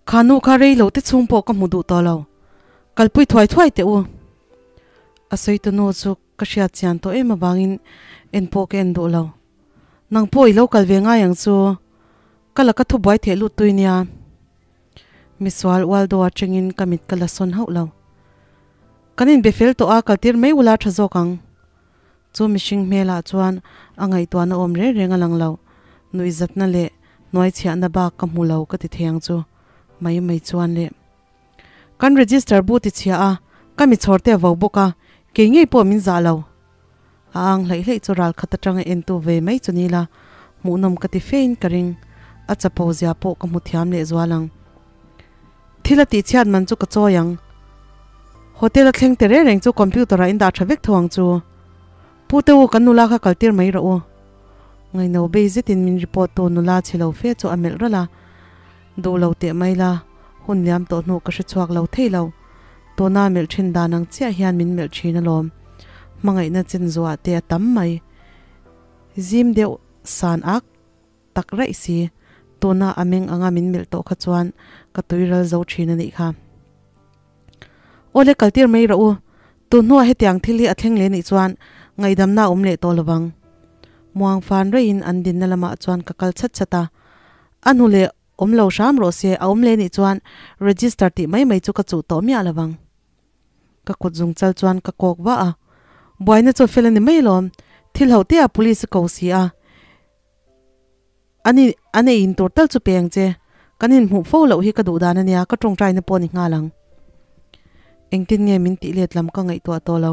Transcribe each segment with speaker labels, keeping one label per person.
Speaker 1: Kha nu kha rei lo te chhung pawh ka hmu duh tawh lo. Kalpui thuai thuai teh u. A sawi tu nu chu ka hriat chian tawh em avangin en pawh ka en duh lo. Nang pawh i lo kal ve ngai ang chu. Ka laka thubuai theh lut tui nia. Misual Waldo atangin ka mit ka la sawn hauh lo. Kan inbe fel tawh a, kaltir mai ula tha zawk ang. Chu mihring hmelah chuan a ngaihtuahna awm reng reng a lang lo. Nuihzatna leh hnuaichhiahna bak ka hmu lo ka ti thei ang chu. Mai mai chuan le. Kan register bu ti chhia a, ka mi chhawr te a vo bawk a, kei ngei pawh min zah lo. A ang hleih hleih chu ral khat atanga entu ve mai chu ni la, hmuhnawm ka ti fein ka ring. A chapo zia pawh ka hmu thiam leh zual ang. Thil a tih chhiat man chu ka chawi ang. Hotel a thleng te reng reng chu computer ah in dah tha vek tho ang chu. Pu te u kan nula kha kaltir mai rawh u. Ngaino bei zetin min report tu nula chhe lo fe chu a melh ralh a. Duh lo teh mai la, hun liam tawh hnu ka hre chhuak lo thei lo. Tuna melh thin dan ang chiah hian min melh thin alawm. Hmangaihna chin zuah te a tam mai. Zim deuh san ak tak raih si. Tuna a meng anga min melh tawh kha chuan ka tui ral zo thin a nih kha. Awle kaltir mai rawh u, tun hnuah hetiang thil hi a thleng leh nih chuan ngaihdamna a awm leh tawh lovang. Muang fan raihin an dinna lamah chuan ka kal chhat chhat a. A hnu leh awm lo hram rawh se, a awm leh nih chuan register tih mai mai chu ka chuh tawh miah lovang. Ka kut zung chal chuan ka kawk vah a, buaina chu fel a ni mai alawm, thil ho te ah police a ko si a, ani a nei in tur tal chu pe ang che, kan inhmuh fo loh hi ka duh dan a nia, ka tawngtaina pawh a ni nghal ang. Engtin nge min tih let lam ka ngaihtuah tawh lo,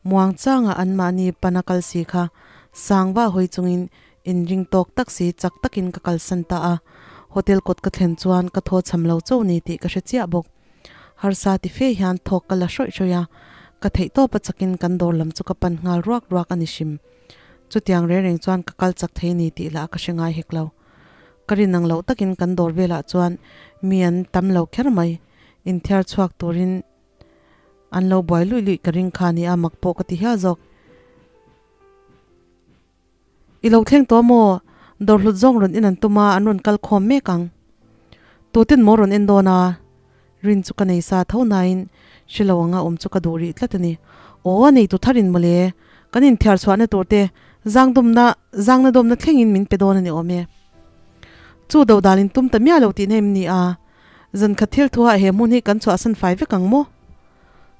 Speaker 1: muang changa anmahni pana kal si kha sang vah hawi chungin Inring tawk tak si chak takin ka kalsan ta a, hotel kawt ka thlen chuan ka thaw cham lo cho ni tih ka hre chiah bawk. Harsa ti fe hian thawk ka la hrawih hrawih a, ka theih tawpa chakin kan dawr lam chu ka pan nghal ruak ruak a ni hrim. Chutiang reng reng chuan ka kal chak thei ni tih lah ka hre ngai hek lo. Ka rin ang loh takin kan dawr velah chuan mi an tam lo kher mai, inthiar chhuak turin an lo buai luih luih ka ring kha a ni a, mak pawh ka ti hial zawk. I lo thleng tawh maw? Dawr hlut zawng rawn en an tum a, an rawn kal khawm mek ang. Tutin maw rawn en dawn a? Rin chu ka nei sa tho nain hre lo anga awm chu ka duh rih tlat a ni. Aw, a neitu tharin mawle, kan inthiar chhuahna tur te zangdawmna zangna dawmna thlengin min pe dawn a ni awm e. Chu dodalin tum ta miah lo tihna em ni a? Zan khat thil thuah he hmun hi kan chhuahsan fai vek ang maw?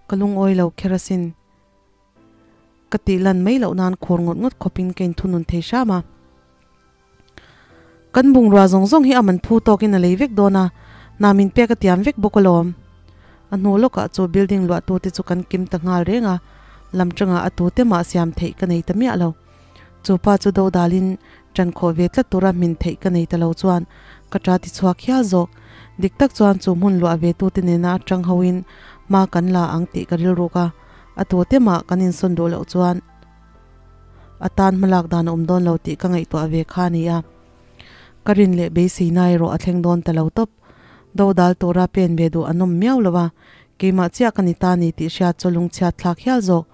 Speaker 1: Ka lungawi lo kher asin. Ka tih lan mai loh nan khur ngawt ngawt khawpin ka inthunun thei hram a. Kan bungrua zawng zawng hi a man phu tawkin a lei vek dawn a, hna min pek a tiam vek bawk alawm. A hnu lawkah chu building luahtute chu kan kim ta nghal reng a, lam tangah a tute mah siam theih ka nei ta miah lo. Chu pa chu dodalin ṭan khawh ve tlat tura hmin theih ka nei ta lo chuan ka ṭa ti chhuak hial zawk. Dik tak chuan chu hmun luah ve tute nena aṭang hoin hma kan la ang tih ka rilruk a. A tute mah kan insawn duh loh chuan a tan hmalak dan a awm dawn lo tih ka ngaihtuah ve kha a ni a. Ka rin leh beiseina erawh a thleng dawn ta lo tawp. Dodal tura pen ve duh an awm miau lo a, keimah chiah ka ni ta ni tih hriat chu lungchhiat thlak hial zawk.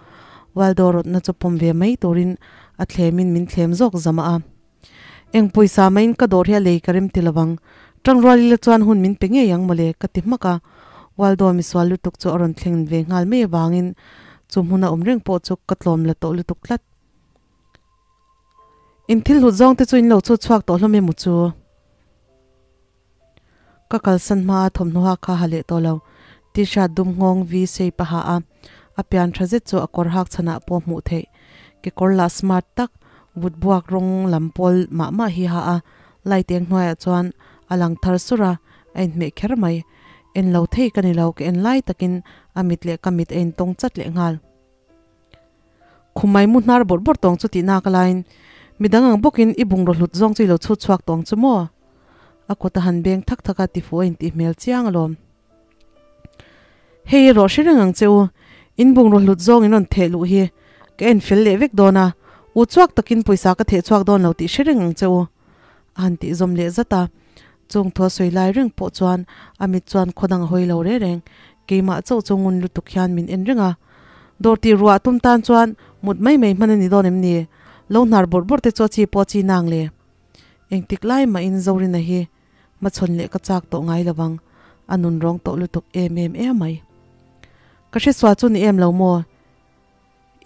Speaker 1: Waldo rawtna chu pawm ve mai turin a thlemin min thlem zawk zam a. Eng pawisa mahin ka dawr hi a lei ka rem ti lovang. Tangrual ila chuan hun min pe ngei ang mawle ka ti hmak a. Waldo misual lutuk chu a rawn thleng ve nghal mai avangin chu hmuna awm reng pawh chu ka tlawm la tawh lutuk tlat. In thil hlut zawng te chu in lo chhut chhuak tawh hlawm emaw chu? Ka kalsan hma a thawmhnaw hak kha ha leh tawh lo. T-shirt dum nghawng vi shape a ha a, a pian tha zet chu a kawr hak chhanah pawh hmuh theih. Kekawr lah smart tak, vut buak rawng lam pawl mah mah hi ha a, light eng hnuaiah chuan a lang thar sur a, a inhmeh kher mai. En lo thei ka ni lo, ka en lai takin a mit leh ka mit a intawng chat leh nghal. Khumai mu hnar bawrh bawrh tawng chu tih nak alaiin midang ang bawkin i bungraw hlut zawng chu i lo chhut chhuak tawng chu maw? A kut a han beng thak thak a tifu a intih hmel chiang alawm. Hei erawh hre reng ang che u, in bungraw hlut zawng in rawn theh luh hi ka en fel leh vek dawn a, u chuak takin pawisa ka theh chhuak dawn lo tih hre reng ang che u a han tih zawm leh zat a. Chung thu a sawi lai reng pawh chuan a mit chuan khaw dang a hawi lo reng reng, keimah chauh chu ngun lutuk hian min en reng a. Dawr tih ruah tum tan chuan mut mai mai hman a ni dawn em ni? Lo hnar bawrh bawrh te chu a chi pawh a chi nang le. Engtik lai mahin Zorina hi hmachhawn leh ka chak tawh ngai lo vang. A nunrawng tawh lutuk em em emai. Ka hresual chu ni em lo maw?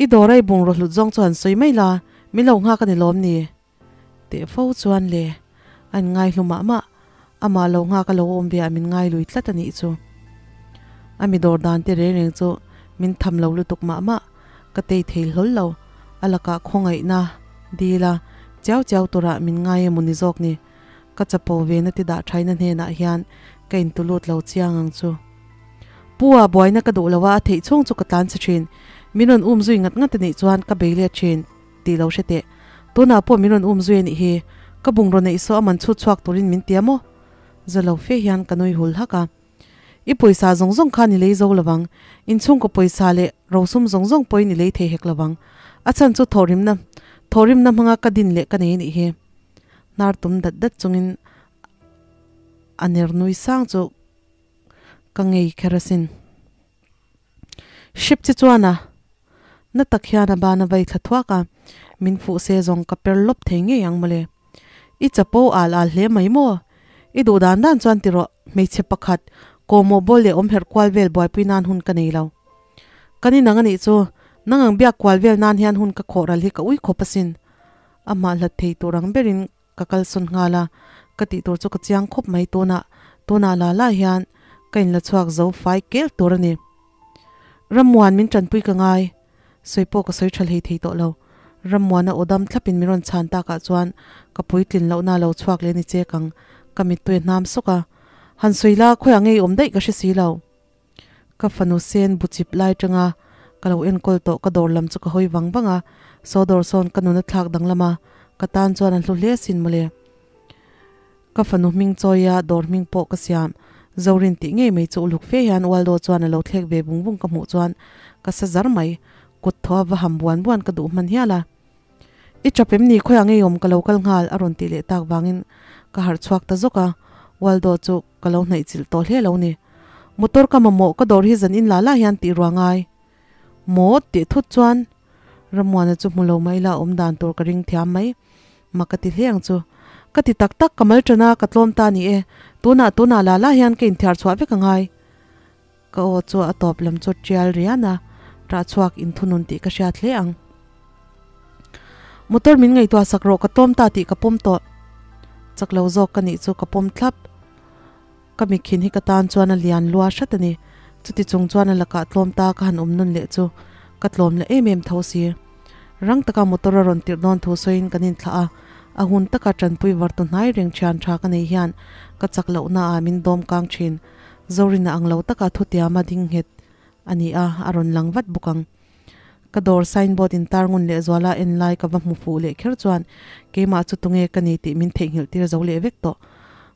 Speaker 1: I dawr a i bungraw hlut zawng chu han sawi mai la, min lo nghak a ni lawm ni? Teh fo chuan le, a inngai hlu mah mah, amah lo nghak a lo awm ve ah min ngai lui tlat a nih chu. A mi dawr dan te reng reng chu min tham lo lutuk mah mah, ka tei thei hlawl lo, a lakah khawngaihna dil a, chiau chiau turah min ngai emaw ni zawk ni, ka chapo ve na ti dah thaina hnenah hian ka intulut lo chiang ang chu. Pu a buaina ka duh lo a, a theih chhung chu ka tlan chhe thin, min rawn um zui ngat ngat a nih chuan ka bei let thin. Tih lo hre teh. Tunah pawh min rawn um zui a nih hi. Ka bungraw neih saw a man chhut chhuak turin min tia maw? Za lo fe hian ka nui hul hak a. I pawisa zawng zawng khan i lei zo lovang. Inchhungkaw pawisa leh rosum zawng zawng pawhin i lei thei hek lovang. A chhan chu thawhrimna thawhrimna hmanga ka din leh ka nei a nih hi. Hnar tum dat dat chungin a ner nui sang chu ka ngei kher asin. Hrep che chuan a na tak hian a ban a vai thla thuak a, min fuh se zawng ka per lawp thei ngei ang mawle. I chapo al al hle mai maw? I duh dan dan chuan ti rawh, hmeichhe pakhat kawmawh bawl leh awm herh kual vel buaipui nan hun ka nei lo. Kan inang anih chu, nang ang biak kual vel nan hian hun ka khawh ral hi ka ui khawp asin. Amah hlat thei tur ang berin Ka kalsawn nghal a, ka tih tur chu ka chiang khawp mai tunah, tunah la la hian ka inla chhuak zo fai kel tur a ni. Rammuan min tanpui ka ngai, sawi pawh ka sawi tha hlei thei tawh lo. Rammuana aw dam thlapin min rawn chhan takah chuan ka puitlin lohna lo chhuak leh ni chek ang, ka mittui a hnam sawk a. Han sawi la, khawiah ngei awm daih ka hre si lo. Ka fanu sen bu chip lai tanga ka lo enkawl tawh ka dawr lam chu ka hawi vang vang a, saw dawr sawn ka nun a thlak danglam a, ka tan chuan an hlu hle asin mawle. Ka fanu hming chawi a dawr hming pawh ka siam, Zorin tih ngei mai chu uluk fe hian Waldo chuan a lo thlek ve vung vung ka hmuh chuan ka sa zar mai, kut thaw a va ham buan buan ka duh hman hial a. I chap em ni khawiah ngei awm ka lo kal nghal a rawn tih leh tak vangin ka harh chhuak ta zawk a, Waldo chu ka lo hnaih chilh tawh hle lo ni. Motor ka mamawh ka dawr hi zan in la la hian tih ruah ngai maw tih thut chuan Rammuana chu hmu lo mai la awm dan tur ka ring thiam mai. Mak ka ti hle ang chu. Ka ti tak tak ka mal tan a ka tlawm ta ni e. Tunah tunah la la hian ka inthiar chhuah vek a ngai. Ka aw chu a tawp lam chu tial rian a, ṭah chhuak inthunun tih ka hriat hle ang. Motor min ngaihtuah sak rawh ka tlawm ta tih ka pawm tawh. Chak lo zawk ka nih chu ka pawm thlap. Ka mikhin hi ka tan chuan a lian lua hrat a ni. Chuti chung chuan a lakah tlawm ta ka han awm nawn leh chu ka tlawm leh em em tho si. Rang taka motor a rawn tirh dawn thu sawiin kan inthlah a, a hun taka ṭanpui var tu hnai reng ṭhian ṭha ka nei hian ka chak lohnaah min dawm kang ṭhin. Zorina ang lo taka thutiama ding nghet a ni a, a rawn lang vat bawk ang. Ka dawr signboard in tar ngun leh zuala en lai ka va hmu fuh leh kher chuan keimah chu tunge ka ni tih min theihnghilh tir zo leh vek tawh.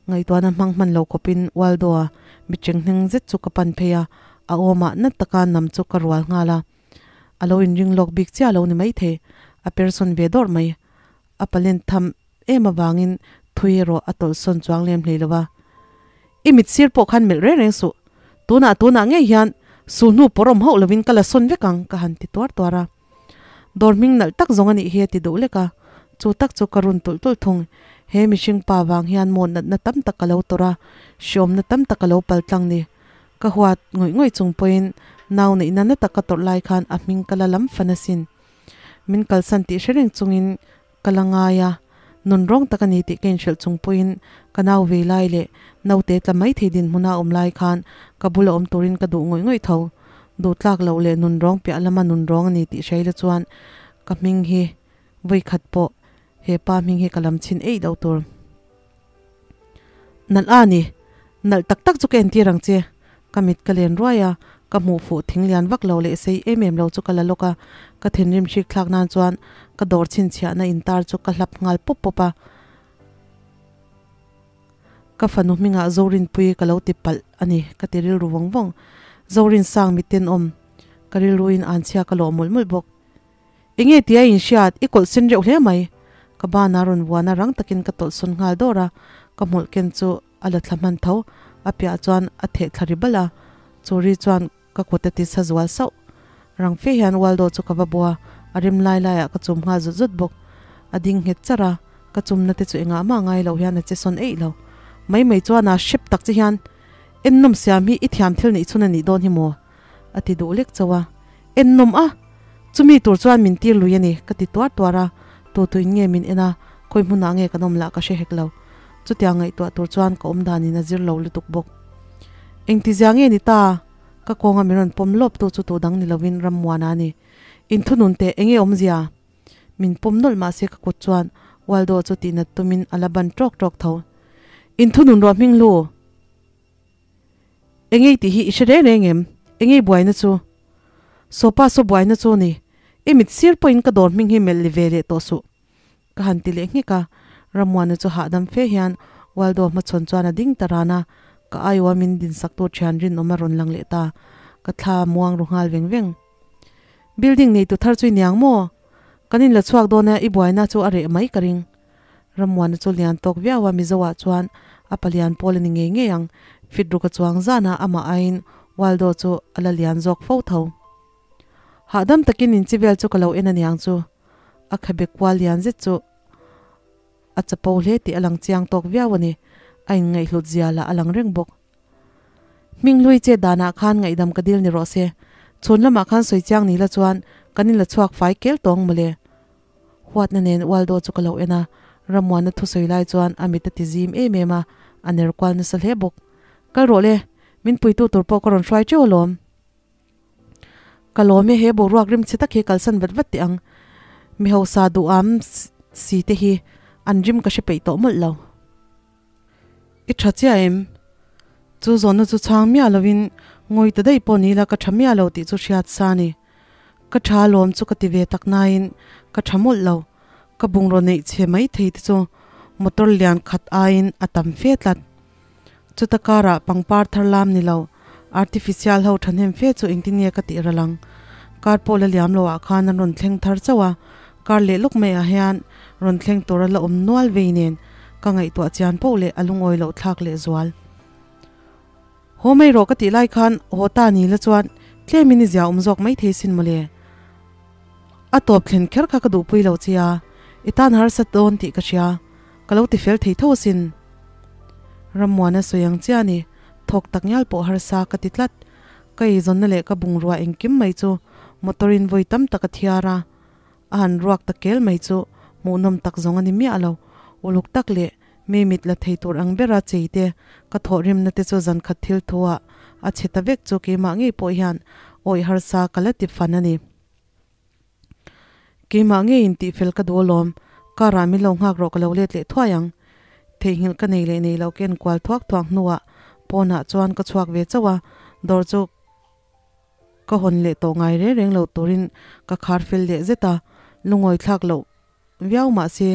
Speaker 1: Ngaihtuahna hmang hman lo khawpin Waldo-a mitcheng hneng zet chu ka pan phei a, a awmah nat taka nam chu ka rual nghal a. A lo inring lawk bik chiah lo ni maithei, a persawn ve dawrh mai. A palen tham em avangin thui erawh a tawlh sawn chuang lem hlei lo a. I mit sir pawh khan melh reng reng suh. Tunah tunah ngei hian sulhnu pawr awm hauh lovin ka la sawn vek ang ka han ti tuar tuar a. Dawr hming nalh tak zawng a nih hi a ti duh lek a. Chu tak chu ka run tulh tulh thung. He mihring pa vang hian maw natna tam tak ka lo tawrh a, hriawmna tam tak ka lo pal tlang ni. Ka huat ngawih ngawih chung pawhin nau neihna na tak ka tawrh lai khan a hming ka la lam fan asin. Min kalsan tih hre reng chungin ka la ngai a, nun rawng tak a ni tih ka inhrilh chung pawhin ka nau vei lai leh naute tla mai thei dinhmuna awm lai khan ka bula awm turin ka duh ngawih ngawih tho. Duh tlak loh leh nun rawng piah lama nun rawng a ni tih hreila chuan ka hming hi vawikhat pawh he pa hming hi ka lam chhin eih loh tur. Nalh a ni, nalh tak tak chu ka entir ang che. Ka mit ka len ruai a, ka hmuh fuh thing lian vak lo leh sei em em lo chu ka la lawk a, ka thinrim hrik thlak nan chuan ka dawr chhinchhiahna intar chu ka hlap nghal pawp pawp a. Ka fanu hmingah Zorinpui ka lo ti palh a ni, ka ti rilru vawng vawng. Zorin sang mi tenawm, ka rilruin anchhia ka lawh mawlh mawlh bawk. Enge tia in hriat, i kawlh sen reuh hle mai. Ka bana rawn vuan a, rang takin ka tawlh sawn nghal dawr a, ka hmawlh ken chu a la thla hman tho. A piah chuan a theh thla ri balh a, chu ri chuan ka kut a ti sa zual sauh. Rang fe hian Waldo chu ka va bua, a rim lai laiah ka chum nghal zut zut bawk. A ding nghet char a, ka chumna te chu engah mah ngai loh hian a che sawn eih lo. Mai mai chuan a hrep tak che hian. Ennawm siam hi i thiam thil neih chhun a nih dawn hi maw? A ti duh lek chauh a. Ennawm a! Chumi tur chuan min tir lui a ni, ka ti tuar tuar a. Tu tuin nge min en a, khawi hmunah nge kan awm lah ka hre hek lo. Chutiang ngaihtuah tur chuan ka awm danin a zir lo lutuk bawk. Engtizia nge ni ta? Ka kawnga min rawn pawm lawp tu chu tu dang ni lovin Rammuana a ni. Inthunun teh, enge awmzia? Min pawm nawlh mahse ka kut chuan Waldo chu tihnat tumin a la ban tawk tawk tho. Inthunun rawh hming hlu! Engei tih hi i hre reng reng em? Engei buaina chu? Sawpa saw buaina chu ni. I mit sir pawhin ka dawr hming hi melh li ve leh tawh suh. Ka han ti leh nghek a, Rammuana chu hahdam fe hian Waldo hmachhawn chuan a ding ta ran a, ka aiawa min dinsaktu thian rinawm a rawn lang leh ta. Ka thla muang ru nghal veng veng. Building neitu thar chu i niang maw? Kan inla chhuak dawn a, i buaina chu a reh mai ka ring. Rammuana chu lian tawk viau a, Mizoah chuan a palian pawl a ni ngei ngei ang. Fit ruk a chuang zan a, amah aiin Waldo chu a la lian zawk fo tho. Hahdam takin inchi vel chu ka lo en a niang chu. A khabe kual lian zet chu a chapo hle tih a lang chiang tawk viau a ni. A inngaihhlut zia lah a lang reng bawk. Hminghlui che danah khan ngaihdam ka dil ni rawh se. Chhun lamah khan sawi chiang ni la chuan kan inla chhuak fai kel tawng mawle. Huatna nen Waldo chu ka lo en a, Rammuana thusawi lai chuan a mit a ti zim em em a, a ner kual nasa hle bawk. Kal rawh le, min puitu tur pawh ka rawn hruai teuh alawm. Ka lawm e, he boruak rimchhe tak hi kalsan vat vat teh ang. Mi hausa duham si te hi an rim ka hre peih tawh mawlh lo. I tha chiah em? Chu zawnna chu chhang miah lovin ngawi ta daih pawh ni ila ka tha miah lo tih chu hriat sa a ni. Ka tha alawm chu ka ti ve tak nain ka tha mawlh lo. Ka bungraw neih chhe mai thei te chu motor lian khat aiin a tam fe tlat. Chuta karah pangpar thar lam ni lo, artificial ho thahnem fe chu engtin nge ka tih ral ang? Kar pawh la liam lo ah khan an rawn thleng thar chauh a, kar leh lawk mai ah hian rawn thleng tur a la awm nual vei nen ka ngaihtuah chian poh leh a lungawi loh thlak leh zual. Haw mai rawh ka tih lai khan haw ta ni la chuan tlem in i zia awm zawk mai thei sin mawle. A tawp thlen kher kha ka duhpui lo che a, i tan harsa dawn tih ka hria, ka lo ti fel thei tho asin. Rammuana sawi ang chiah a ni, thawk tak ngial pawh harsa ka ti tlat. Ka eizawnna leh ka bungrua engkim mai chu motor in vawi tam tak a thiar a, a han ruak ta kel mai chu hmuhnawm tak zawng a ni miah lo. Uluk tak leh mi mit la thei tur ang bera chei te, ka thawhrimna te chu zan khat thil thu ah a chhe ta vek chu keimah ngei pawh hian awih harsa ka la ti fan a ni. Keimah ngeiin tihfel ka duh alawm, car ah min lo nghak rawh ka lo let leh thuai ang. Theihnghilh ka nei leh nei lo ka enkual thuak thuak hnuah pawnah chuan ka chhuak ve chauh a, dawr chu ka hawn leh tawh ngai reng reng lo turin ka khar fel leh zet a, lungawi thlak loh viau mahse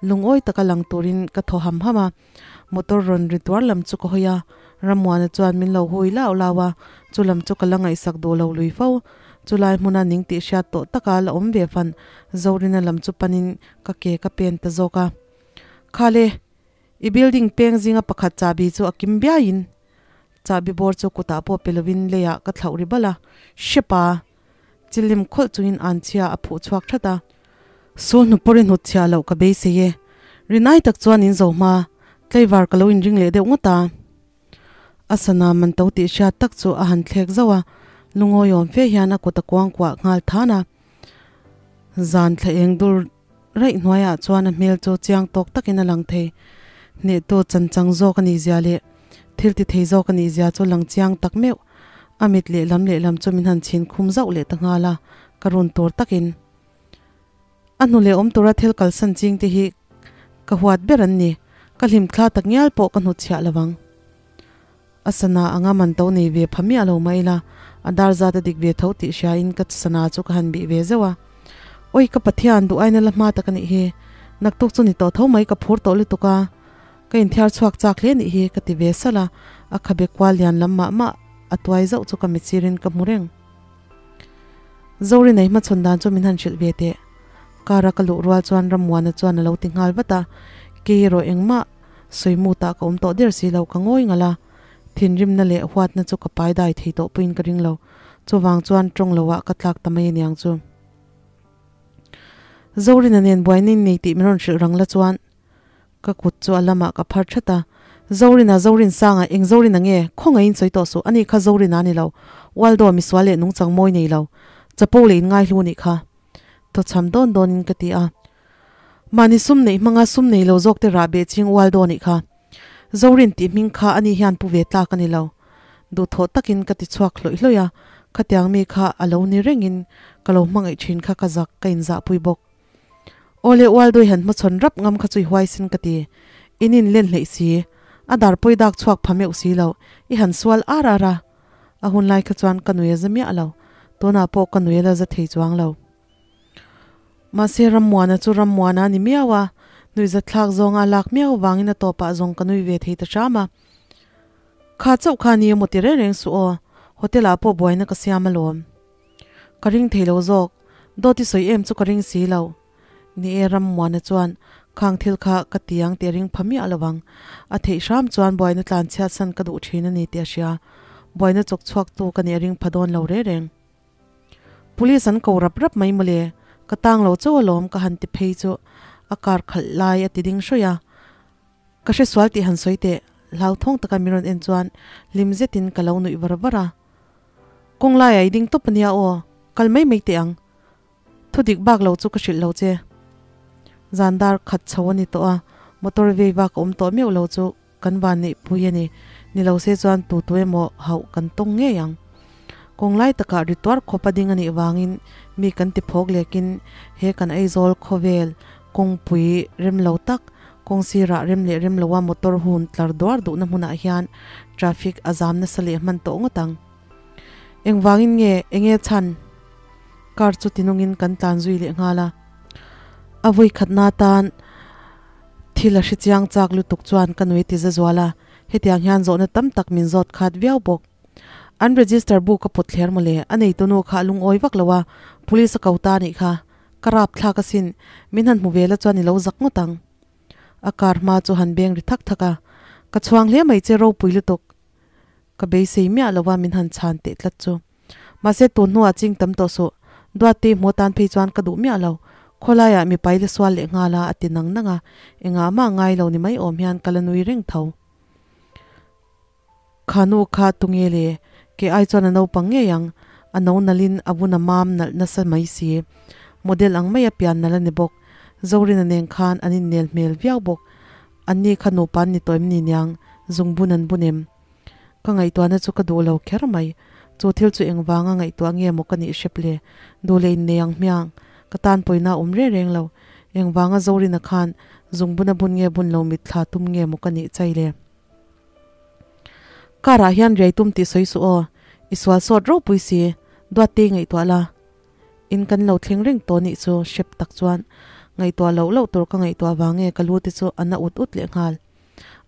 Speaker 1: lungawi taka lang turin ka thaw ham ham a, motor rawn ri tuar lam chu ka hawi a, Rammuana chuan min lo hui lau lau a, chu lam chu ka la ngaihsak duh lo lui fo. Chulai hmuna ning tih hriat tawh taka la awm ve fan Zorina lam chu panin ka ke ka pen ta zawk a. Khale, i building peng zinga pakhat chahbi chu a kim biaiin chahbi bawr chu kutah pawh pe lovin leiah ka thlauh ri bal a, hrepa! Chilim khawlh chungin anchhia a phuh chhuak that a. Su hnupawr i hnut chhiah loh ka beisei e. Rinai tak chuan in zo hma, tlaivar ka lo inring leh deuh ngawt a. A sana man to tih hriat tak chu a han thlek zauh a, lungawi awm fe hian a kut a kuang kuah nghal than a. Zan thla eng dur raih hnuaiah chuan a hmel chu chiang tawk takin a lang thei. Hnehtu chanchang zawk a nih zia leh thil ti thei zawk a nih zia chu lang chiang tak meuh. A mit lehlam lehlam chu min han chhin khum zauh leh ta nghal a, ka run tur takin. A hnu leh awm tura thil kalsan ching te hi ka huat ber an ni, ka hlim thla tak ngial pawh ka hnutchhiah lo vang. A sana anga man to nei ve pha miah lo mai ila, a dar zat a dik ve tho tih hriain ka sana chu ka han bih ve zeuh a. Awi ka Pathian, duh aina la hma tak a nih hi, naktuk chu ni tawh tho mai ka phur tawh lutuk a, ka inthiar chhuak chak hle nih hi ka ti ve salh a, a khabe kual lian lam mah mah a tuai zauh chu ka mitsirin ka hmu reng. Zori nei hmachhawn dan chu min han hrilh ve teh. Car a ka luh rual chuan Rammuana chuan a lo ti nghal vat a, kei erawh engmah sawi mutah ka awm tawh der si lo, ka ngawi ngalh a. Thinrimna leh huatna chu ka pai dai thei tawh puiin ka ring lo, chuvang chuan tawng loah ka tlak ta mai aniang chu. Zorina nen buaina in nei tih min rawn hrilh rang la chuan ka kut chu a lamah ka phar that a. Zorina Zorinsanga eng Zorina nge khawngaihin sawi tawh suh ani kha Zorina a ni lo Waldo misual leh nungchang mawi nei lo chapo leh in ngaihlu nih kha tawchham dawn dawnin ka ti a. Mahni sum neih hmanga sum nei lo zawk te rah beh ching Waldo nih kha Zorin tih hming kha ani hian pu ve tlak a ni lo. Duhthawh takin ka ti chhuak hlawih hlawih a, khatiang mi kha a lo ni rengin ka lo hmangaih thin kha ka zak ka inzahpui bawk. Awle Waldo i han hmachhawn rap ngam kha chu i huaisin ka ti. In in len hleih si. A dar pawi dak chhuak pha meuh si lo. I han sual ar ar a. A hun lai kha chuan ka nui a za miah lo. Tunah pawh ka nui a la za thei chuang lo. Mahse Rammuana chu Rammuana a ni miau a, nuihzatthlak zawnga a lak miau vangin a tawpah zawng ka nui ve thei ta hram a. Kha chauh kha ni emaw ti reng reng suh aw, hotel ah pawh buaina ka siam alawm. Ka ring thei lo zawk, dawt i sawi em chu ka ring si lo. Ni e Rammuana chuan khang thil kha ka ti ang tih a ring pha miah lo ang. A theih hram chuan buaina tlan chhiat san ka duh thin a ni tih a hria. Buaina chawk chhuak tu ka nih a ring pha dawn lo reng reng. Police an ko rap rap mai mawle, ka tang lo chauh alawm ka han ti phei chu a car khalh lai a ti ding hrawih a. Ka hre sual tih han sawi teh, hlauthawng taka min rawn en chuan hlim zetin ka lo nuih var var a. Kawng laiah i ding tawp ania aw, kal mai mai teh ang. Thudik bak lo chu ka hrilh lo che. Zan dar khat chho a ni tawh a, motor vei vak a awm tawh meuh lo chu kan van neih pui a ni. Ni lo se chuan tu tu emaw hauh kan tawng ngei ang. Kawng lai takah ri tuar khawp a ding a nih vangin mi kan ti phawk lekin he kan Aizawl khawvel kawngpui rem lo tak, kawng sirah rem leh rem loa motor hun tlar duar duhna hmunah hian traffic a zam nasa leh hman tawh ngawt ang. Engvangin nge enge chhan? Car chu tinungin kan tlan zui leh nghal a. A vawi khatna tan thil a hre chiang chak lutuk chuan ka nui ti za zual a, hetiang hian zawhna tam tak min zawt khat viau bawk. An register bu ka pawt thler mawle, a neitunu kha a lungawi vak lo a, police a ko ta anih kha. Ka rap thlak asin, min han hmu ve la chuan i lo zak ngawt ang. A car hma chu han beng ri thak thak a, Ka chhuang hle mai che ropui lutuk. Ka beisei miah lo a min han chhan teh tlat chu. Mahse tun hnuah ching tam tawh suh. Duati hmu tan phei chuan ka duh miah lo. Khawlaiah mi pai la sual leh nghal a a ti nang nang a, engah mah ngai lo ni mai awm hian ka la nui reng tho. Kha nu kha tunge le? Ke ai chuan a naupang ngei ang. A no nalhin a vun a mam nalh nasa mai si. Model ang mai a pian nalh a ni bawk. Zorina nen khan an innel hmel viau bawk. Anni kha nupa an ni tawh em ni niang? Zungbun an bun em? Ka ngaihtuahna chu ka duh lo kher mai. Chu thil chu engvanga ngaihtuah nge maw ka nih hrep le? Duh leh innei ang hmiang. Ka tan pawina a awm reng reng lo. Engvanga Zorina khan zungbun a bun nge bun lo mitthla tum nge maw ka nih chai le? Car ah hian riai tum tih sawi suh aw. I sual sawt ropui si. Duattei ngaihtuah la. In kan lo thleng reng tawh nih chu hrep tak chuan ngaihtuah loh loh tur ka ngaihtuah vang nge ka lu te chu a na ut ut leh nghal.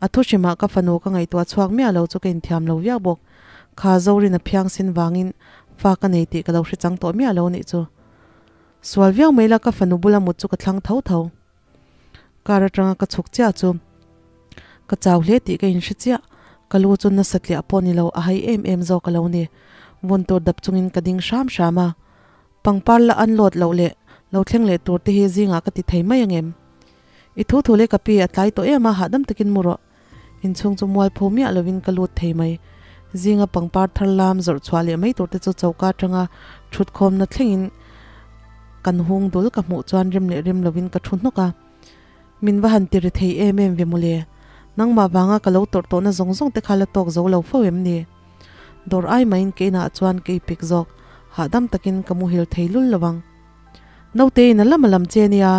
Speaker 1: A thu hrimah ka fanu ka ngaihtuah chhuak miah lo chu ka inthiam lo viau bawk. Kha Zorin a phiang sin vangin fa ka nei tih ka lo hre chang tawh miah lo nih chu. Sual viau mai la ka fanu bula mut chu ka thlang tho tho. Car atanga ka chhuk chiah chu ka chau hle tih ka inhre chiah. Ka lu chu nasa tliah pawh ni lo a hai em em zawk a lo ni. Vun tur dap chungin ka ding hram hram a. Pangpar la unload loh leh lo thleng leh tur te hi zingah ka ti thei mai angem? I thu thu leh ka pi a tlai tawh em a hahdam takin mu rawh. Inchhung chu mualpho miah lovin ka lut thei mai. Zinga pangpar thar lam zawrh chhuah leh mai tur te chu choka atanga thut khawmna thlengin kan hung dul ka hmuh chuan rem leh rem lovin ka thu hnawk a. Min va han ti ri thei em em ve mawle. Nangmah vanga ka lo tawrh tawhna zawng zawng te kha la tawk zo lo fo em ni? Dawr ai maiin ka inah chuan ka ipik zawk. Hahdam takin ka muhil thei lul lo ang. Naute in a lam a lam che nia.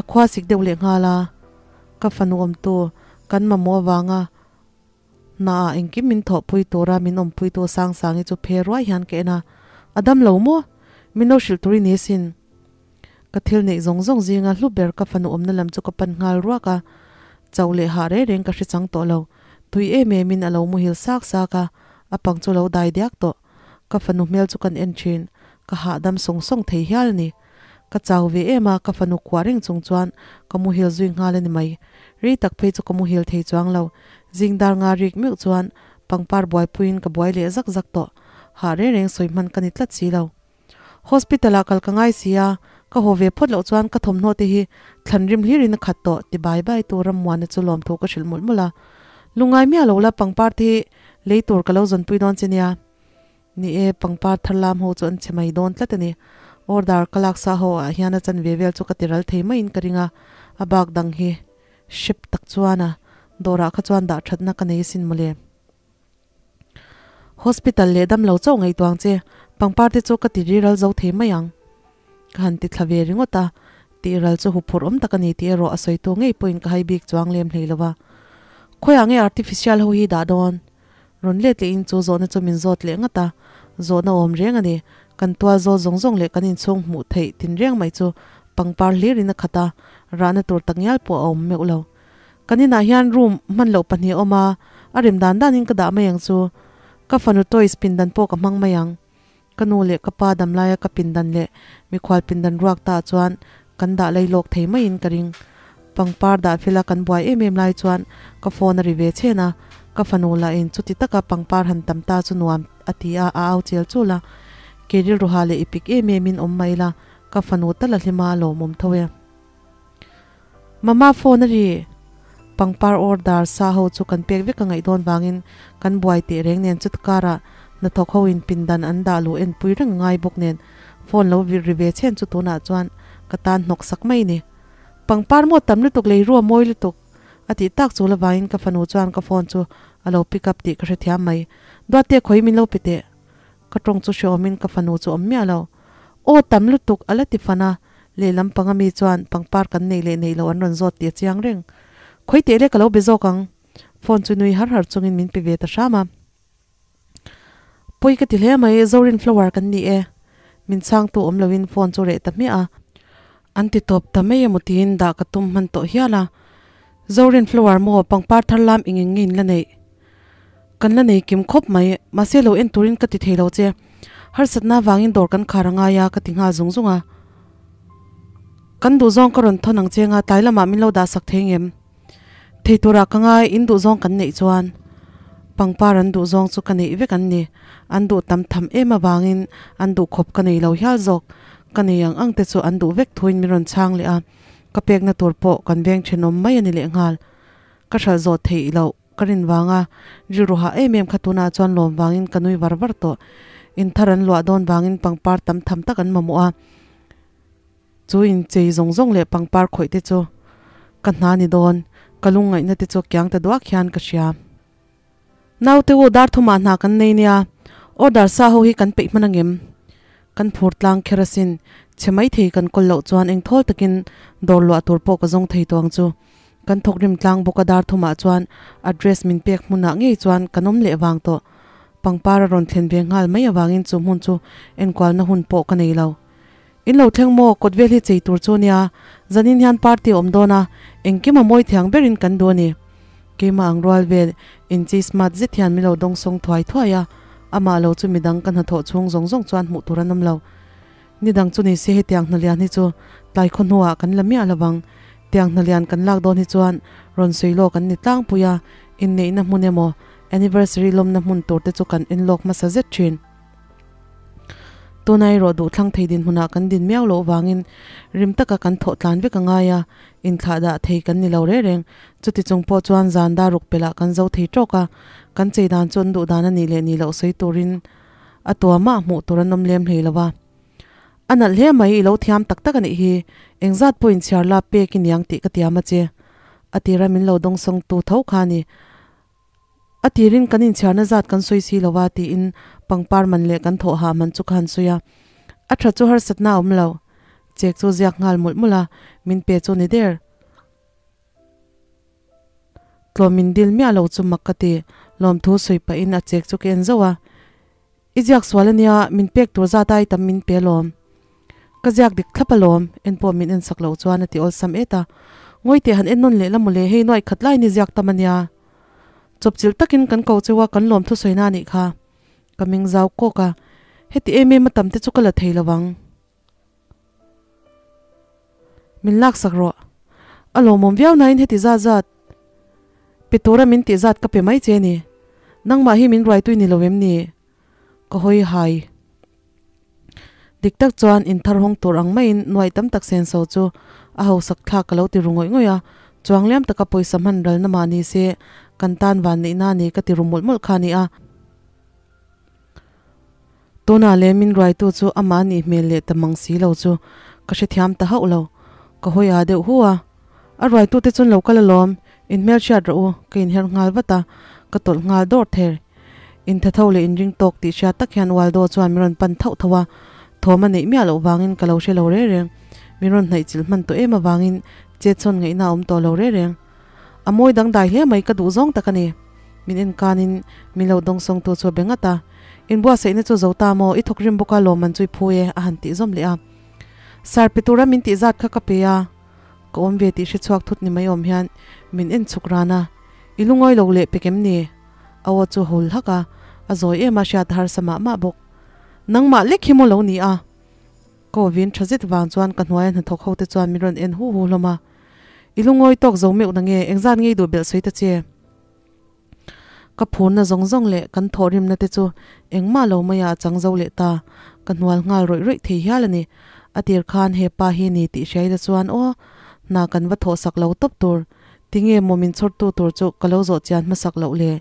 Speaker 1: A khua sik deuh leh nghal a. Ka fanu awmtu kan mamawh avanga hnaah engkim min thawhpui tura min awmpuitu Sangsangi chu phe ruai hian ka en a, a dam lo maw? Min lo hrilh tur i ni asin. Ka thil neih zawng zawng zinga hlu ber ka fanu awmna lam chu ka pan nghal ruak a, chauh leh hah reng reng ka hre chang tawh lo. Tui em emin a lo muhil sak sak a, a pang chu lo dai diak tawh. Ka fanu hmel chu kan en thin, ka hahdam sawng sawng thei hial a ni. Ka chau ve em a, ka fanu kuah reng chung chuan ka muhil zui nghal a ni mai. Ri tak phei chu ka muhil thei chuang lo. Zing dar nga rik meuh chuan pangpar buaipuiin ka buai leh zak zak tawh. Hah reng reng sawi hman ka ni tlat si lo. Hospital ah kal ka ngai si a, ka haw ve phawt loh chuan ka thawmhnaw te hi thlan rim hlirin a khat tawh ti bai bai tu Rammuana chu lawmthu ka hrilh mawlh mawlh a. Lungngai miah lo la pangpar te hi lei tur ka lo zawnpui dawn che nia. Ni e, pangpar thar lam ho chu an chhe mai dawn tlat a ni. Order ka laksa ho ah hian a chanve vel chu ka ti ral thei maiin ka ring a, a bak dang hi hrep tak chuan a dawrah kha chuan dah thatna ka nei asin mawle. Hospital leh damlo chauh ngaihtuang che, pangpar te chu ka ti riral zo thei mai ang. Ka han ti thla ve ringawt a, tih ral chu huphurh awm tak a ni tih erawh a sawitu ngei pawhin ka hai bik chuang lem hlei lo va. Khawiah nge artificial ho hi dah dawn? Rawn let lehin chu zawhna chu min zawt leh ngat a, zawhna awm reng a ni. Kan tual zawl zawng zawng leh kan inchhung hmuh theih tinreng mai chu pangpar hlirin a khat a, rahna tur takngial pawh a awm meuh lo. Kan inah hian room hman loh pahnih a awm a, a rem dan danin ka dah mai ang chu. Ka fanu toys pindan pawh ka hmang mai ang. Ka nu leh ka pa damlaia ka pindan leh mikhual pindan ruak ta chuan kan dah lei lawk thei maiin ka ring. Pangpar dah fela kan buai em em lai chuan ka phone a ri ve chhen a, ka fanu lahin chuti taka pangpar han tam ta chu nuam a ti a, a au chel chul a. Kei rilruha leh i pik em emin awm mai la, ka fanu tal a hlima a lawmawm tho e. Mama phone a ri! Pangpar order sa ho chu kan pek vek a ngaih dawn vangin kan buai teh reng nen chut karah hnathawk ho in pindan an dah luh enpui reng ngai bawk nen phone lo vir ri ve chhen chu tunah chuan ka tan hnawk sak mai ni. Pangpar maw tam lutuk lei rua mawi lutuk a tih tak chu la vangin ka fanu chuan ka phone chu a lo pick up tih ka hrethiam mai. Duatte khawi min lo pe teh. Ka tawng chu hreawmin ka fanu chu awm miah lo. Aw tam lutuk a la ti fan a, lehlam panga mi chuan pangpar kan neih leh neih loh an rawn zawt tih a chiang reng. Khawi teh le ka lo be zawk ang. Phone chu nui har har chungin min pe ve ta hram a. Pawi ka ti hle mai, Zorin flower kan ni e. Min chhangtu awm loin phone chu reh ta hmiah a. An ti tawp ta mai emaw tiin dah ka tum hman tawh hial a. Zorin flower maw pangpar thar lam eng eng nge in la neih? Kan la nei kim khawp mai, mahse lo en turin ka ti thei lo che. Harsatna avangin dawr kan khar a ngai a, ka ti nghal zung zung a. Kan duhzawng ka rawn thawn ang che nga, tlai lamah min lo dah sak thei ngem? Thei turah ka ngai, in duhzawng kan neih chuan. Pangpar an duhzawng chu ka neih vek an ni. An duh tam tham em avangin an duh khawp ka nei lo hial zawk. Ka nei ang ang te chu an duh vek thuin min rawn chhang leh a, ka pekna tur pawh kan veng thenawm mai a ni lehnghal. Ka hralh zawh theih loh. Ka rin vanga rilru hah em em kha tunah chuan lawm vangin ka nui var var tawh. In thar an luah dawn vangin pangpar tam tham tak an mamawh a, chu in chei zawng zawng leh pangpar khawih te chu ka hna ni dawn, ka lungngaihna te chu kiang ta duak hian ka hria. Naute u dar thumah hna kan nei nia, order sa ho hi kan peih hman angem? Kan phur tlang kher asin, chhe maithei kan kawl loh chuan engthawl takin dawr luah tur pawh ka zawng thei tawh ang chu. Kan thawkrim tlang bawk a dar thumah chuan address min pek hmunah ngei chuan kan awm leh vang tawh. Pangpar a rawn thlen ve nghal mai avangin chu hmun chu enkualna hun pawh ka nei lo. In lo thleng maw, kawt vel hi chei tur chu nia, zanin hian party a awm dawn a, engkim a mawi thiang berin kan duh a ni. Keimah ang rual vel inchei smart zet hian min lo dawngsawng thuai thuai a, amah lo chu midang ka hnathawh chhung zawng zawng chuan hmuh tur an awm lo. Ni dang chu ni se hetiang hnalian hi chu tlai khaw hnuah kan la miah lovang. Tiang hnalian kan lak dawn hi chuan rawn sawi lawk an ni tlangpui a, inneihna hmun emaw anniversary lawmna hmun tur te chu kan en lawk hmasa zet thin. Tuna erawh duhthlang thei dinhmunah kan din miau loh vangin rim taka kan thawh tlan vek a ngai a, inthlah dah thei kan ni lo reng reng. Chuti chung pawh chuan zan dar ruk pelh ah kan zo thei tawk a, kan chei dan chu an duh dan a nih leh nih loh sawi turin A tuamah hmuh tur an awm lem hlei lo a. A nalh hle mai, i lo thiam tak tak a nih hi. Engzat pawh inchhiar la pek i niang tih ka tiam a che. A tira min lo dawngsawng tu tho kha a ni. A tirin kan inchhiarna zat kan sawi si lo a tiin pangpar man leh kan thawh hah man chu ka han sawi a. A tha chu harsatna a awm lo. Chek chu ziak nghal mawlh mawlh a, min pe chu ni der. Tlawm in dil miah lo chu mak ka ti, lawmthu sawi pahin a chek chu ka en zauh a. I ziak sual ania, min pek tur zat ai tam min pe lawm. Ka ziak dik thlap alawm, en pawh min en sak loh chuan a ti awlsam et a. Ngawi teh han en nawn leh la mawle, hei nuaih khat laiin i ziak tam ania. Chawpchilh takin kan ko cheu a, kan lawmthu sawina a nih kha. Ka meng zau kawk a, heti em em a tam te chu ka la thei lo ang. Min laksak rawh. A lawmawm viau nain heti zat zat pe tura min tih zat ka pe mai che ni. Nangmah hi min ruaitui ni lo em ni? Ka hawi hai. Dik tak chuan inthar hawng tur ang maiin nuaih tam tak senso chu a hausak thlak ka lo ti ru ngawih ngawih a. Chuangliam taka pawisa hman ralna mah ni se kan tan van neihna ni ka ti ru mawlh mawlh kha a ni a. Tunah leh min ruaitu chu amah nih hmel leh ta mang si lo chu ka hrethiam ta hauh lo. Ka hawi â deuh hu a. A ruaitute chuan lo kal alawm, inhmelhriat rawh u, ka inher nghal vat a, ka tawlh nghal dawr ther. Intha tho leh inring tawk tih hriat tak hian Waldo chuan min rawn pan thauh thauh a, thawm a neih miah loh vangin ka lo hre lo reng reng. Min rawn hnaih chilh hman tawh em avangin chetsawn ngaihna a awm tawh lo reng reng. A mawi dangdai hle mai ka duh zawng tak a ni. Min en kanin min lo dawngsawngtu chu a be ngat a. Inbuatsaihna chu zo ta maw, i thawk rim bawk a lawmman chu i phu e a han tih zawm leh a. Sar pe tura min tih zat kha ka pe a, ka awm ve tih hre chhuak thut ni mai awm hian min en chhuk ran a. I lungawi lo leh pek em ni? A aw chu hul hak a, a zawi em a hriat a harsa mah mah bawk. Nangmah lek hi maw lo ni a? Ka aw vin tha zet vang chuan ka hnuaia hnathawk ho te chuan min rawn en hu hu hlawm a. I lungawi tawk zo meuh na nge, engzat ngei duh belh sawi ta che? Ka phurna zawng zawng leh kan thawhrimna te chu engmah lo maiah a chang zo leh ta, ka hnual nghal rawih rawih thei hial a ni. A tir khan he pa hi ni tih hriai la chuan aw, hna kan va thawhsak lo tawp tur, tinge maw min chhawrtu tur chu ka lo zawh chian hmasak loh le?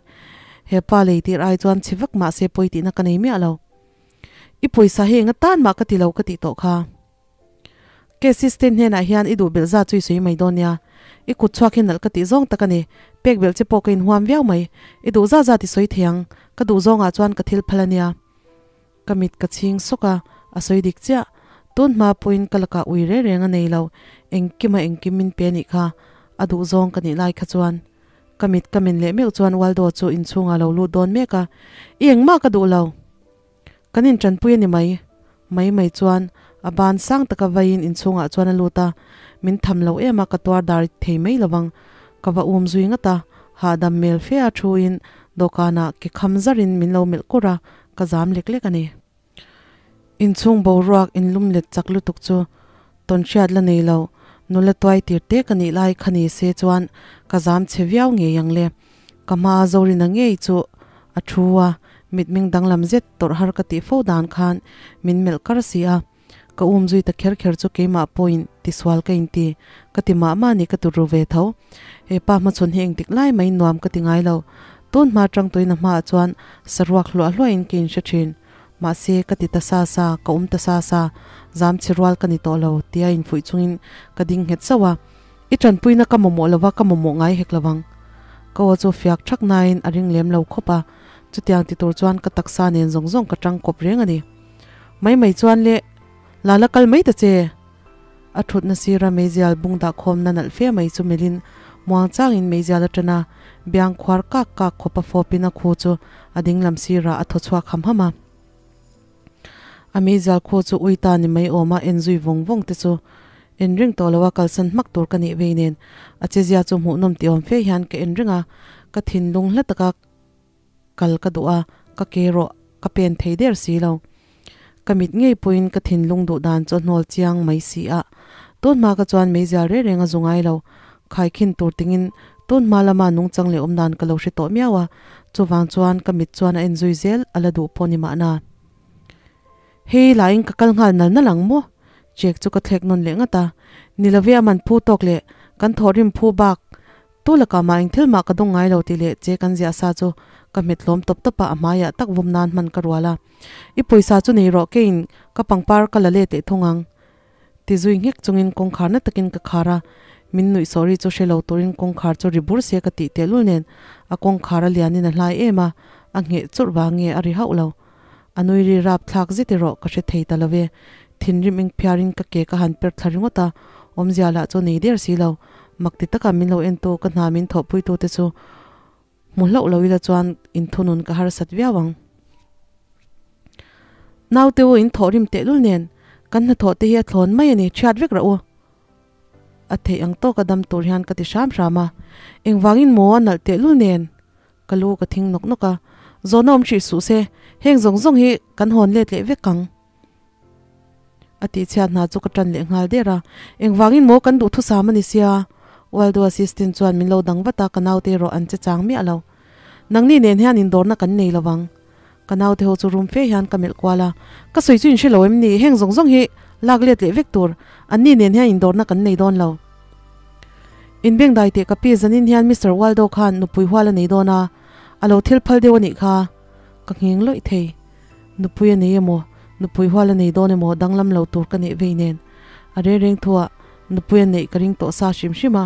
Speaker 1: He pa lei tir ai chuan chhi vak mah se pawi tihna ka nei miah lo. I pawisa hi enga tan mah ka ti lo ka tih tawh kha. Ke assistant hnenah hian i duh belh zat chu i sawi mai dawn nia. I kut chhuak hi nalh ka tih zawng tak a ni. Pek belh che pawh ka inhuam viau mai. I duh zat zat i sawi thei ang. Ka duh zawngah chuan ka thil phal a nia. Ka mit ka chhing sawk a, a sawi dik chiah. Tun hma pawhin ka lakah ui reng reng a nei lo. Engkima engkim min pe anih kha. A duh zawng ka nih lai kha chuan. Ka mit ka men leh meuh chuan Waldo chu inchhungah a lo lut dawn mek a. I engmah ka duh lo. Kan inṭanpui a ni mai. Mai mai chuan a ban sang taka vaiin inchhungah chuan a lut a, min tham lo em a ka tuar dar thei mai lovang. Ka va um zui ngat a, hahdam mel fe a thuin dawhkanah ke kham zarin min lo melh kur a, ka zam lek lek a ni. Inchhung boruak inlum let chak lutuk chu tawnhriat la nei lo, nula tuai tir te ka nih lai kha ni se chuan ka zam chhe viau ngei ang le. Ka hma Zorina ngei chu a thu a, mitming danglam zet tawrh har ka tih fo dan khan min melh kar si a. Ka um zui ta kher kher chu keimah pawhin tisual ka inti, ka ti mah mah ni ka tu ru ve tho. He pa hmachhawn hi engtik lai mai nuam ka ti ngai lo. Tun hma tang tuina hmaah chuan saruak hluah hluahin ka inhre thin. Mahse ka ti ta sa sa, ka um ta sa sa, zam chhe rual ka ni tawh lo tia infuih chungin ka ding nghet sauh a. I tanpuina ka mamawh lova ka mamawh ngai hek lovang. Ka aw chu fiak thak nain a ring lem lo khawp a, chutiang ti tur chuan ka taksa nen zawng zawng ka tang kawp reng a ni. Mai mai chuan le, la la kal mai ta che! A thutna sira meizial bung dah khawmna nalh fe mai chu melhin muang changin meizial a tan a, biang khuar kak kak khawpa fawpin a khu chu a dinglam sirah a thaw chhuak ham ham a. A meizial khu chu ui ta ni mai awma en zui vawng vawng te chu en reng tawh lo a, kalsan hmak tur ka nih vei nen a chezia chu hmuhnawm ti awm fe hian ka en reng a, ka thinlung hla taka kal ka duh a, ka ke rawh ka pen thei der si lo. Ka mit ngei pawhin ka thinlung duh dan chu a hnawl chiang mai si a, tun hma ka chuan meizial reng reng a zu ngai lo. Khaikhin tur tingin tun hma lama nungchang leh awm dan ka lo hre tawh miau a, chuvang chuan ka mit chuan a en zui zel a la duh pawh ni mahna. Hei lahin ka kal nghal nal nal ang maw? Check chu ka thlek nawn leh ngat a, ni love a man phu tawk leh kan thawhrim phu bak Tu lakah mah eng thil mah ka dawng ngai lo tih leh che kan ziah sa chu ka hmet hlawm tawp tawp a, a hmaiah tak vawm nan hman ka rual a. I pawisa chu nei rawh, keiin ka pangpar ka la let leh thung ang. Ti zui nghek chungin kawngkhar na takin ka khar a, min nuih sawh ri chu hre lo turin kawngkhar chu ri bur se ka tih tehlul nen a kawngkhar a lianin a hlai em a, a ngheh churh vang nge a ri hauh lo. A nui ri rap thlak zet erawh ka hre thei ta lo ve. Thinrim eng phiarin ka ke ka han per thla ringawt a, awmzia lah chu nei der si lo. Mak ti taka min lo entu ka hna min thawhpuitute chu hmu hlauh lo ila chuan inthunun ka harsat viau ang. Naute u in thawhrim tehlul nen kan hnathawh te hi a thlawn mai a ni, chhiat vek rah u. A theih ang tawka dam tur hian ka ti hram hram a, engvangin maw a nalh tehlul nen Ka lu ka thing nawk nawk a, Zawhna awm hrih suh se, heng zawng zawng hi kan hawn let leh vek ang. A tihchhiat hna chu ka tan leh nghal der a, Engvangin maw kan duhthusam a ni sia? Waldo assistant chuan min lo dang vat a, ka naute erawh an che chang miah lo. Nangni nen hian indawrna kan nei lovang. Ka naute ho chu rum fe hian ka melh kual a, Ka sawi chu in hre lo em ni? Heng zawng zawng hi lak let leh vek tur, anni nen hian indawrna kan nei dawn lo. Inbengdai teh ka pi zanin hian Mister Waldo khan nupui hual a nei dawn a, a lo thil phal deuh a nih kha. Ka nghing lawih thei. Nupui a nei emaw, nupui hual a nei dawn emaw danglam lo tur ka neih vei nen. A reng reng thuah nupui a neih ka ring tawh sa hrim hrim a,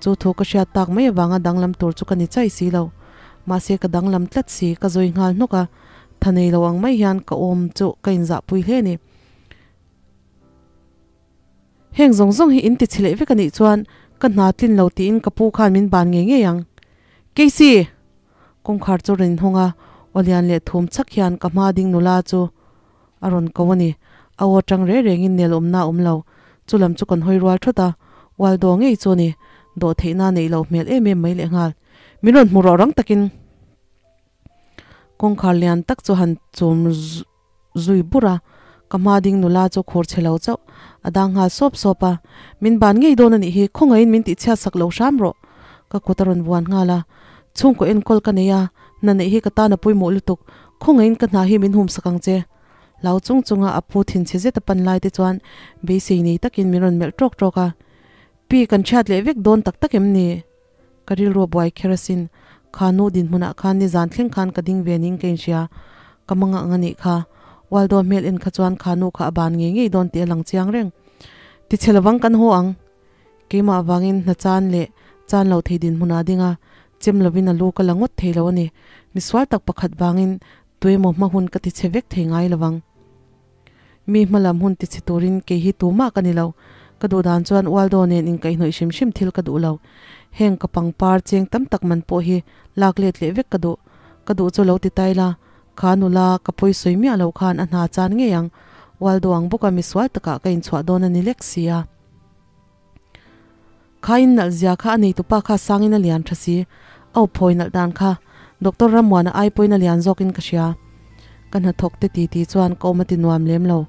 Speaker 1: chu thu ka hriat tak mai avanga danglam tur chu ka ni chai si lo. Mahse ka danglam tlat si, ka zawi nghal hnawk a, tha nei lo ang mai hian ka awm chu ka inzahpui hle a ni. Heng zawng zawng hi in ti chhe leh vek a nih chuan ka hna tlin lo tiin ka pu khan min ban ngei ngei ang. Casey! Kawngkhar chu rawn inhawng a, aw lian leh thum chhak hian ka hma ding nula chu a rawn ko a ni. A aw tang reng rengin nel awmna a awm lo. Chu lam chu kan hawi rual thawt a, ual daw ngei chu a ni. Dawhtheihna neih loh hmel em em mai lehnghal. Min rawn hmu rawh rang takin kawngkhar lian tak chu han chum zui bur a, ka hma ding nula chu khur chhe lo chauh a dang nghal sawp sawp a, Min ban ngei dawn a nih hi, khawngaihin min tihchhiat sak lo hram rawh, ka kut a rawn vuan nghal a, chhungkaw enkawl ka nei a, hna neih hi ka tan a pawimawh lutuk, khawngaihin ka hna hi min hum sak ang che. Hlau chung chunga a pu thinchhe zet a pan lai te chuan beisei nei takin min rawn melh tawk tawk a, Pi, kan chhiat leh vek dawn tak tak em ni? Ka rilru a buai kher asin. Kha nu dinhmunah khan nizan thleng khan ka ding ve ning ka inhria. Ka mangah ang anih kha. Waldo hmel en kha chuan kha nu kha a ban ngei ngei dawn tih a lang chiang reng. Tichhe lovang kan haw ang. Keimah avangin hna chan leh chan lo thei dinhmunah a ding a, chem lovin a lu ka la ngawt thei lo a ni. Misual tak pakhat vangin tuemaw hma hun ka tichhe vek thei ngai lovang. Mi hmalam hun tichhe turin kei hi tumah ka ni lo. Ka duh dan chuan Waldo nen inkaihhnawih hrim hrim thil ka duh lo. Heng ka pangpar cheng tam tak man pawh hi lak let leh vek ka duh. Ka duh chu lo ti tai la, kha nula ka pawi sawi miah lo khan a hna chan ngei ang. Waldo ang bawka misual takah ka inchhuah dawn a ni lek sia. Kha in nalh zia kha a neitupa kha sangin a lian tha si, a up phawi nalh dan kha Doctor Rammuana ai pawhin a lian zawkin ka hria. Ka hnathawk te titi chuan ka awm a ti nuam lem lo.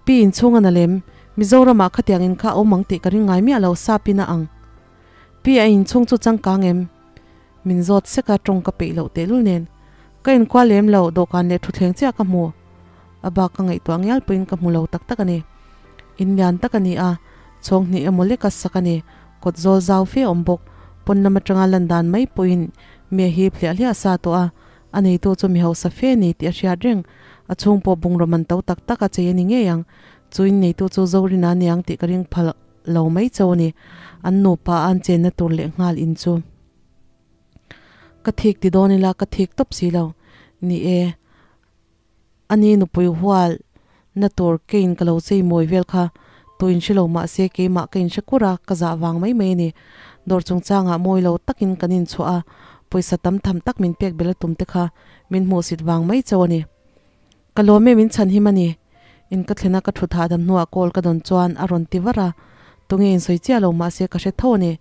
Speaker 1: Pi inchhung a na lem, Mizoramah khatiang in kha a awm ang tih ka ring ngai miah lo, sap in a ang. Pi a inchhung chu changkang em? Min zawt sek a, tawng ka peih loh tehlul nen. Ka inkual lem lo, dawhkan leh thutthleng chiah ka hmu. A bak ka ngaihtuah ngial pawhin ka hmu lo tak tak a ni. In lian tak a ni a, chhawng hnih emaw leka sak a ni, kawt zawl zau fe a awm bawk. Pawn lam atanga lan dan mai pawhin mi a hip hliah hliah sa tawh a, a neitu chu mi hausa fe a ni tih a hriat reng. A chhung pawh bungraw man to tak tak a chei a ni ngei ang. Chu in neitu chu Zorina a ni ang tih ka ring phal lo mai chauh a ni. An nupa a an chenna tur leh nghal in chu. Ka thik ti dawn ila ka thik tawp si lo. Ni e. A ni nupui hual na tur kein ka lo chei mawi vel kha tu in hre lo mahse keimah ka in hre kur a, ka zah vang mai mai a ni. Dawr chungchangah mawi lo takin kan inchhuah a, pawisa tam tham tak min pek bel a tum te kha min hmuhsit vang mai chauh a ni. Ka lawm e min chhan him a ni. In ka thlen a ka thut hahdam hnuah call ka dawn chuan a rawn ti var a, tunge in sawi chiah lo mahse ka hre tho a ni.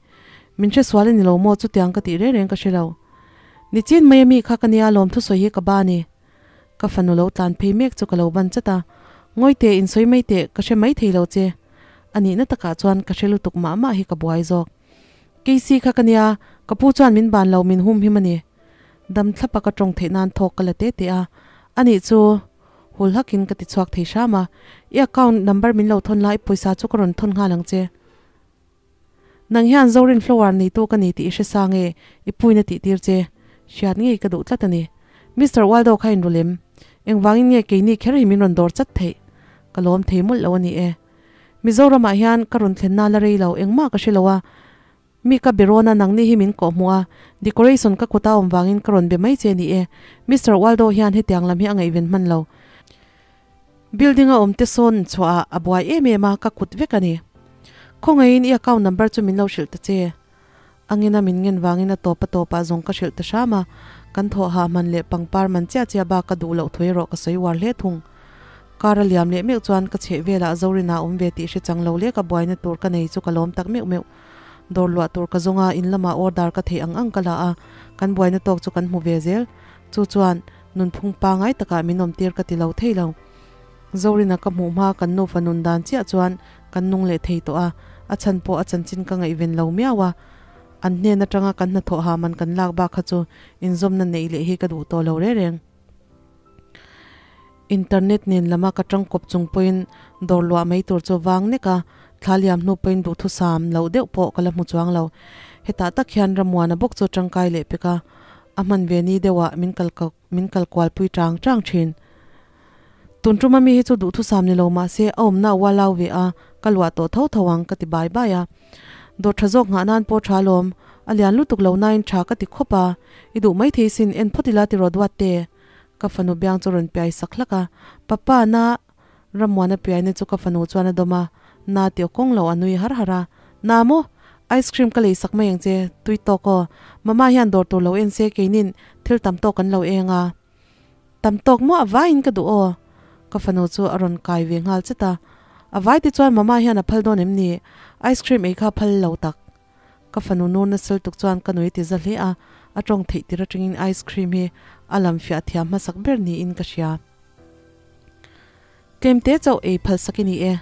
Speaker 1: Min hre sual a ni lo maw chutiang ka tih reng reng ka hre lo. Nichin mai ami kha ka nia lawm thusawi hi ka ba a ni. Ka fanu lo tlan phei mek chu ka lo ban chat a, Ngawi teh in sawi mai teh ka hre mai thei lo che. A nihna takah chuan ka hre lutuk mah mah hi ka buai zawk. Casey kha ka nia, ka pu chuan min ban lo min hum him a ni. Dam thlap a ka tawng theih nan thawk ka la te te a, anih chu hul hakin ka ti chhuak thei hram a, I account number min lo thawn la i pawisa chu ka rawn thawn nghal ang che. Nang hian Zorin flower neitu ka ni tih i hre sa nge i puina tih tir che hriat ngei ka duh tlat a ni. Mister Waldo kha in rulem, engvangin nge keini kher hi min rawn dawr chat theih? Ka lawm thei mawlh lo a ni e. Mizoramah hian ka rawn thlenna la rei lo engmah ka hre lo a, Mi ka be rawn a, nangni hi min kawh hmuh a, decoration ka kut a awm vangin ka rawn be mai che ni e. Mister Waldo hian hetiang lam hi a ngaihven hman lo. Building a awm te sawn chhuah ah a buai em em a, ka kut vek a ni. Khawngaihin i account number chu min lo hrilh ta che. Angin a min ngen vangin a tawp a tawp ah zawng ka hrilh ta hram a, kan thawh hah man leh pangpar man chiah chiah bak ka duh loh thu erawh ka sawi uar hle thung. Car a liam leh meuh chuan ka chheh velah Zorina a awm ve tih hre chang lo leh ka buaina tur ka nei chu ka lawm tak meuh meuh. Dawr luah tur ka zawng a, in lamah order ka theih ang ang ka la a, kan buaina tawk chu kan hmu ve zel. Chu chuan nunphung pangai takah min awmtir ka ti lo thei lo. Zorina ka hmuh hma kan nufa nun dan chiah chuan kan nung leh thei tawh a, a chhan pawh a chanchin ka ngaihven lo miau a. An hnen atanga kan hnathawh ha man kan lak bak kha chu inzawmna neih leh hi ka duh tawh lo reng reng. Internet nen lama ka tangkawp chung pawhin dawr luah mai tur chu vang nek a, Thla liam hnu pawhin duhthusam loh deuh pawh ka la hmu chuang lo. Hetah tak hian Rammuana bawk chu tangkai leh pek a, a hman ve ni deuhah min kal min kal kualpui tang tang thin. Tun tuma mi hi chu duhthusam ni lo mah se a awmna a ualau ve a, ka luah tawh tho tho ang ka ti bai bai a. Dawt tha zawk nghah nan pawh tha alawm, a lian lutuk lo nain tha ka ti khawp a, i duh maithei sin en phawt ila ti rawh duat te. Ka fanu biang chu rawn piai sak hlak a, Papa na Rammuana piaina chu ka fanu chuan a dawm a, Na tih aw kawng lo a nui har har a, Na maw? Ice cream ka lei sak mai ang che, tui tawk aw, Mama hian dawr tur lo en se keinin thil tam tawk kan lo eng a. Tam tawk maw a vaiin ka duh aw. Ka fanu chu a rawn kai ve nghal chet a, A vai te chuan Mama hian a phal dawn em ni? Ice cream ei kha phal lo tak. Ka fanu nur nasal tuk chuan ka nui ti za hle a, a tawng theih tir atangin ice cream hi a lam fiah thiam hmasak ber niin ka hria. Tlem te chauh ei phal sak i ni e.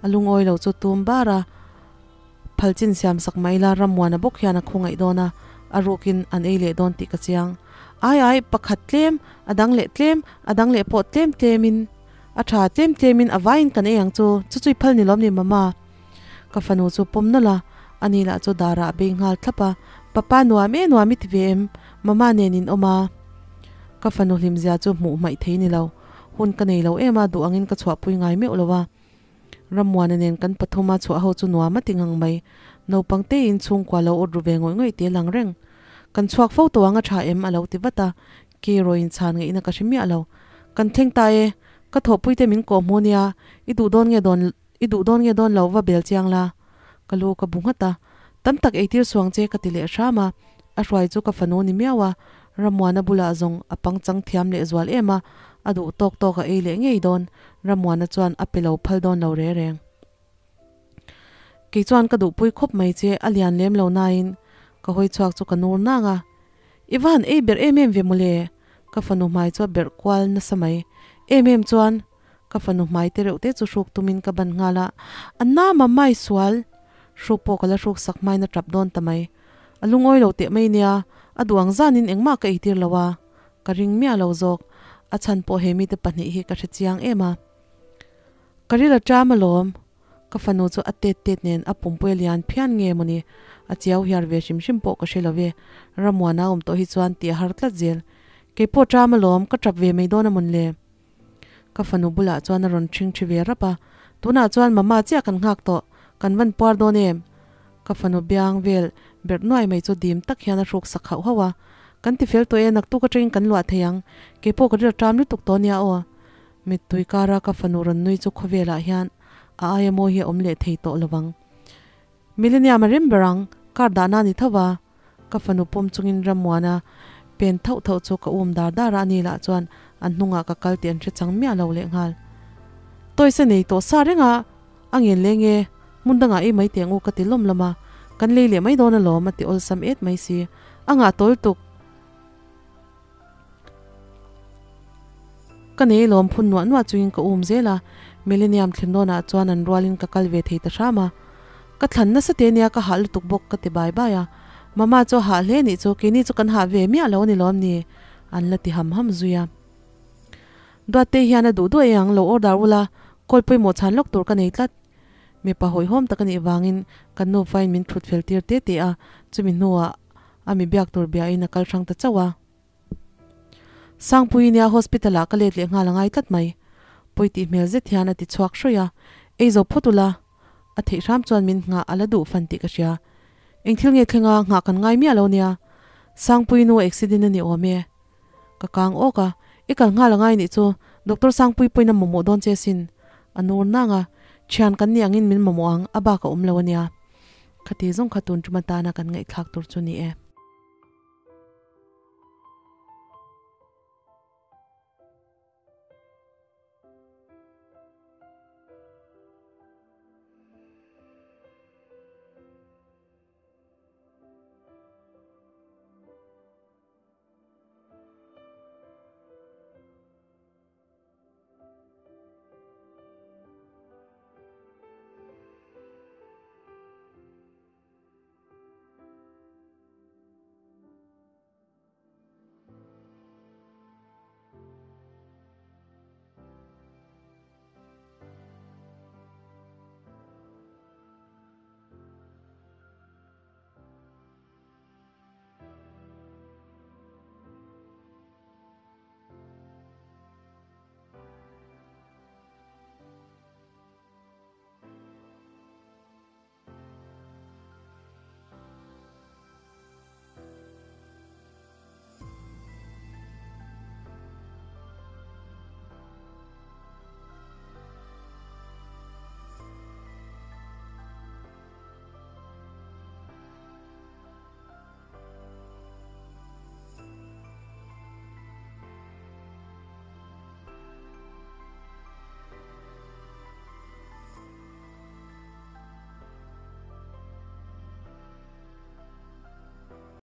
Speaker 1: A lungawi lo chu tum bar a, phal chin siam sak mai la Rammuana bawk hian a khawngaih dawn a, a rukin an ei leh dawn tih ka chiang. Ai ai, pakhat tlem, a dang leh tlem, a dang leh pawh tlem tlemin, a tha tlem tlemin a vaiin kan ei ang chu, chu chu i phal ni lawm ni mama? Ka fanu chu pawm nawlh a, ani lah chu darah a bei nghal thlap a, Papa nuam e nuam i ti ve em? Mama nen in awm a. Ka fanu hlimzia chu hmuh hmaih thei ni lo. Hun ka nei lo em a, duh angin ka chhuahpui ngai meuh lo a. Rammuana nen kan pathum a chhuah ho chu nuam a ti ngang mai. Naupang tein chhungkua lo awt ru ve ngawih ngawih te lang reng. Kan chhuak fo tawh ang a tha em a lo ti vat a, ke rawiin chhan ngaihna ka hre miah lo. Kan thleng ta e, ka thawhpuite min kawh hmu nia, i duh dawn nge dawn I duh dawn nge dawn lo va bel chiang la? Ka lu ka bu nghat a, Tam tak eitir suang che ka ti leh hram a, a hruai chu ka fanu ni miau a, Rammuana bulah zawng a pangchang thiam leh zual em a, a duh tawk tawk a ei leh ngei dawn, Rammuana chuan a pe lo phal dawn lo re reng. Kei chuan ka duhpui khawp mai che a lian lem lo nain ka hawi chhuak chu ka nur nang a, I va han ei ber em em ve mawle? Ka fanu hmai chu a berh kual nasa mai, em em chuan Ka fanu hmai te reuh te chu hruk tumin ka ban nghal a, a nama mai sual! Hruk pawh ka la hruk sak hmain a tap dawn ta mai. A lungawi lo teh mai nia, a duh ang zanin engmah ka eitir lo a, ka ring miah lo zawk. A chhan pawh he mite pahnih hi ka hre chiang em a. Ka ril a ṭam alawm. Ka fanu chu a tet tet nen a pumpui a lian phian nge mawni, a chiau hiar ve hrim hrim pawh ka hre lo ve. Ramuana awm tawh hi chuan tih a har tlat zel. Kei pawh ṭam alawm, ka ṭap ve mai dawn a mawn le. Ka fanu bulah chuan a rawn ṭhing ṭhi ve rap a, tunah chuan mama chiah kan nghak tawh, kan van puar dawn em? Ka fanu biang vel berh nuai mai chu dim tak hian a hruk sak hauh hauh a, Kan ti fel tawh e, naktuk aṭangin kan luah thei ang, keipawh ka ril ṭam lutuk tawh nia aw. Mittui kara ka fanu rawn nui chu khawvelah hian a aia mawi hi a awm leh thei tawh lo vang. Millennium a rem ber ang, car dahna a ni tho va. Ka fanu pawm chungin Rammuana pen thauh thauh chu ka um dar dar a, ani lah chuan an hnungah ka kal tih an hre chang miah lo lehnghal. Toys a nei tawh sa reng a, a ngen leng e, hmun dangah ei mai teh ang u ka ti lawm lawm a, kan lei leh mai dawn alawm a ti awlsam et mai si, a ngah tawl tuk. Ka nei lawm phun nuah nuah chungin ka um zel a, Millennium thlen dawnah chuan an rualin ka kal ve thei ta hram a. Ka thlan nasa te nia ka hah lutuk bawk ka ti bai bai a, Mama chu a hah hle nih chu keini chu kan hah ve miah lo a ni lawm ni? An la ti ham ham zui a. Duattei hian a duh duh ei ang lo order ula, call pawimawh chhan lawk tur ka nei tlat. Mipa hawihhawm tak a nih vangin kan nufain min thut fel tir te te a, chumi hnuah a mi biak tur biain a kal hrang ta chauh a. Sangpui nia hospital ah ka let leh nghal a ngai tlat mai. Pawi tih hmel zet hian a ti chhuak hrawih a, ei zo phawt ula, a theih hram chuan min nghah a la duh fan tih ka hria. Eng thil nge thlenga nghah kan ngai miah lo nia. Sangpui nu accident a ni awm e. Ka kang awk a, i kal nghal a ngai nih chu, Doctor Sangpui pawhin a mamawh dawn che sin. A nur nang a, thian kan nih angin min mamawh ang, a bak a awm lo a nia. Khati zawng kha tun tum atana kan ngaihthlak tur chu ni e.